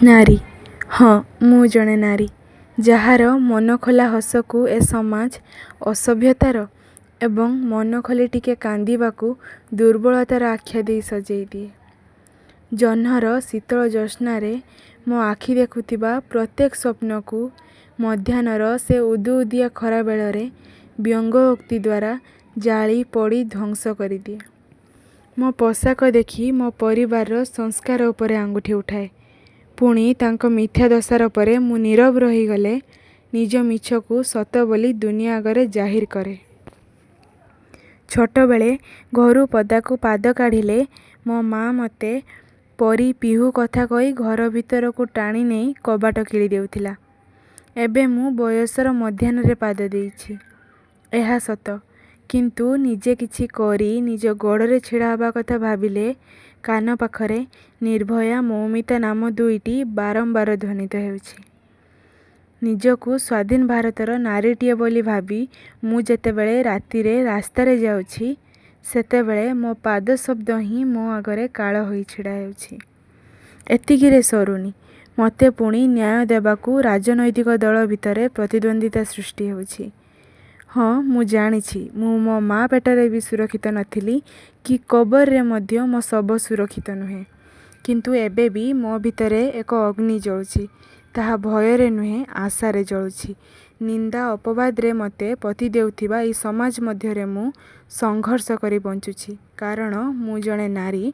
ନାରୀ। ହଁ, ମୁଁ ଜଣେ ନାରୀ। ଯାହାର ମନଖୋଲା ହସକୁ ଏ ସମାଜ ଅସଭ୍ୟତାର ଏବଂ ମନଖୋଲି ଟିକେ କାନ୍ଦିବାକୁ ଦୁର୍ବଳତାର ଆଖ୍ୟା ଦେଇ ସଜେଇ ଦିଏ। ଜହ୍ନର ଶୀତଳ ଜ୍ୟୋତ୍ସ୍ନାରେ ମୋ ଆଖି ଦେଖୁଥିବା ପ୍ରତ୍ୟେକ ସ୍ୱପ୍ନକୁ ମଧ୍ୟାହ୍ନର ସେ ଉଦୁଉଦିଆ ଖରାବେଳରେ ବ୍ୟଙ୍ଗୋକ୍ତି ଦ୍ୱାରା ଜାଳି ପୋଡ଼ି ଧ୍ୱଂସ କରିଦିଏ। ମୋ ପୋଷାକ ଦେଖି ମୋ ପରିବାରର ସଂସ୍କାର ଉପରେ ଆଙ୍ଗୁଠି ଉଠାଏ। ପୁଣି ତାଙ୍କ ମିଥ୍ୟା ଦୋଷାରୋପରେ ମୁଁ ନୀରବ ରହିଗଲେ ନିଜ ମିଛକୁ ସତ ବୋଲି ଦୁନିଆ ଆଗରେ ଜାହିର କରେ। ଛୋଟବେଳେ ଘରୁ ପଦାକୁ ପାଦ କାଢ଼ିଲେ ମୋ ମା' ମୋତେ ପରି ପିହୁ କଥା କହି ଘର ଭିତରକୁ ଟାଣିନେଇ କବାଟ କିଳି ଦେଉଥିଲା। ଏବେ ମୁଁ ବୟସର ମଧ୍ୟାହ୍ନରେ ପାଦ ଦେଇଛି, ଏହା ସତ। କିନ୍ତୁ ନିଜେ କିଛି କରି ନିଜ ଗୋଡ଼ରେ ଛିଡ଼ା ହେବା କଥା ଭାବିଲେ କାନ ପାଖରେ ନିର୍ଭୟା, ମୌମିତା ନାମ ଦୁଇଟି ବାରମ୍ବାର ଧ୍ୱନିତ ହେଉଛି। ନିଜକୁ ସ୍ୱାଧୀନ ଭାରତର ନାରୀଟିଏ ବୋଲି ଭାବି ମୁଁ ଯେତେବେଳେ ରାତିରେ ରାସ୍ତାରେ ଯାଉଛି, ସେତେବେଳେ ମୋ ପାଦ ଶବ୍ଦ ହିଁ ମୋ ଆଗରେ କାଳ ହୋଇ ଛିଡ଼ା ହେଉଛି। ଏତିକିରେ ସରୁନି, ମୋତେ ପୁଣି ନ୍ୟାୟ ଦେବାକୁ ରାଜନୈତିକ ଦଳ ଭିତରେ ପ୍ରତିଦ୍ୱନ୍ଦ୍ୱିତା ସୃଷ୍ଟି ହେଉଛି। ହଁ, ମୁଁ ଜାଣିଛି ମୁଁ ମୋ ମା' ପେଟରେ ବି ସୁରକ୍ଷିତ ନଥିଲି କି କବରରେ ମଧ୍ୟ ମୋ ଶବ ସୁରକ୍ଷିତ ନୁହେଁ। କିନ୍ତୁ ଏବେ ବି ମୋ ଭିତରେ ଏକ ଅଗ୍ନି ଜଳୁଛି। ତାହା ଭୟରେ ନୁହେଁ, ଆଶାରେ ଜଳୁଛି। ନିନ୍ଦା ଅପବାଦରେ ମୋତେ ପୋତି ଦେଉଥିବା ଏହି ସମାଜ ମଧ୍ୟରେ ମୁଁ ସଂଘର୍ଷ କରି ବଞ୍ଚୁଛି, କାରଣ ମୁଁ ଜଣେ ନାରୀ,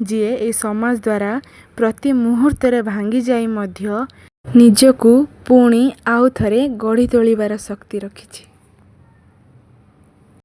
ଯିଏ ଏହି ସମାଜ ଦ୍ୱାରା ପ୍ରତି ମୁହୂର୍ତ୍ତରେ ଭାଙ୍ଗିଯାଇ ମଧ୍ୟ ନିଜକୁ ପୁଣି ଆଉ ଥରେ ଗଢ଼ି ତୋଳିବାର ଶକ୍ତି ରଖିଛି।